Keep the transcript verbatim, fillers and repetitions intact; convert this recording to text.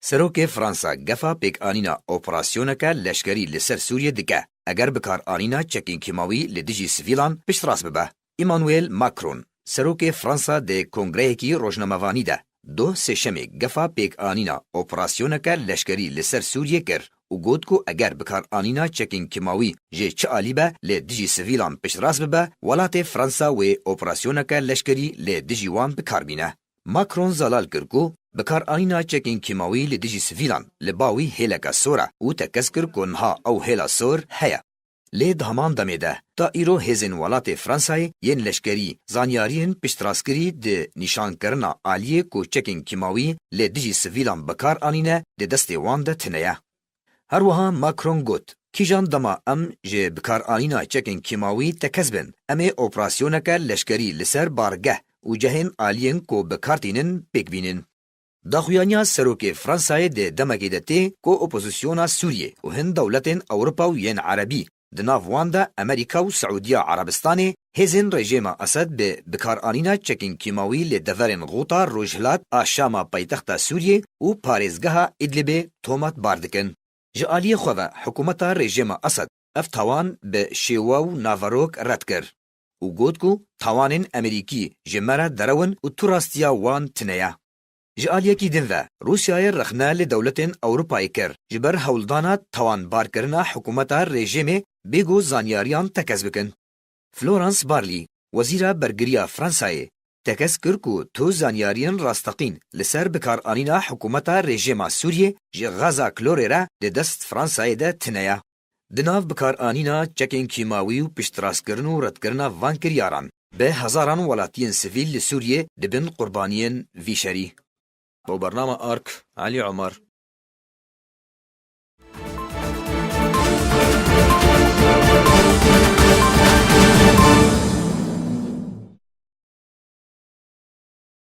Serokê Fransa gefa pêkanîna operasyoneke leşkerî li ser Sûriyê dike, eger bikaranîna çekên kîmawî li dijî sivîlan piştrast bibe. Emmanuel Macron, serokê Fransa di kongreyekî rojnamevanî de doh sêşemê gefa pêkanîna operasyoneke leşkerî li ser Sûriyê kir û got ku eger bikaranîna çekên kîmawî ji çi alî be li dijî sivîlan piştrast bibe, welatê Fransa wê operasyoneke leşkerî li dijî wan bi kar bîne. Macron zelal kir ku bikaranîna çekên kîmawî li dijî sivîlan li ba wî hêleke sor e û tekez kir ku niha ew hêla sor heye. Lê di heman demê de, ta îro hêzên welatê Fransayê yên leşkerî zanyariyên piştrastkirî di nîşankirina aliyê ku çekên kîmawî li dijî sivîlan bi kar anîne di destê wan de tune ye. Her wiha Macron got, kîjan dema em ji bikaranîna çekên kîmawî tekez bin, em ê operasyoneke leşkerî li ser bargeh û cihên aliyên ku bi kar tînin pêk bînin. Daxuyaniya serokê Fransayê di demekê de tê ku opozisyona Sûriyê û hin dewletên Ewropa û yên Erebî, di nav wan de Amerîka û Siûdiya Erebistanê, hêzên rejîma Esed bi bikaranîna çekên kîmawî li deverên Xuta Rojhilat a Şama paytexta Sûriyê û parêzgeha Idlibê tometbar dikin. Ji aliyê xwe ve hikûmeta rejîma Esed ev tawan bi şêwe û naverok red kir û got ku tawanên Amerîkî ji me re derew in û tu rastiya wan tune ye. Ji aliyekî din ve, Rûsyayê rexne li dewletên Ewropayê kir, ji ber hewldana tawanbarkirina hikûmeta rejîmê bê ku zanyariyan tekez bikin. Florence Parly, wezîra bergiriya Fransayê, tekez kir ku tu zanyariyên rasteqîn li ser bikaranîna hikûmeta rejîma Sûriyê ji gaza klorê re di dest Fransayê de tune ye. Di nav bikaranîna çekên kîmawî û piştrastkirin û redkirina van kiryaran, bi hezaran welatiyên sivîl li Sûriyê dibin qurbaniyên vî şerî. Bo bernama Ark, Elî Omer,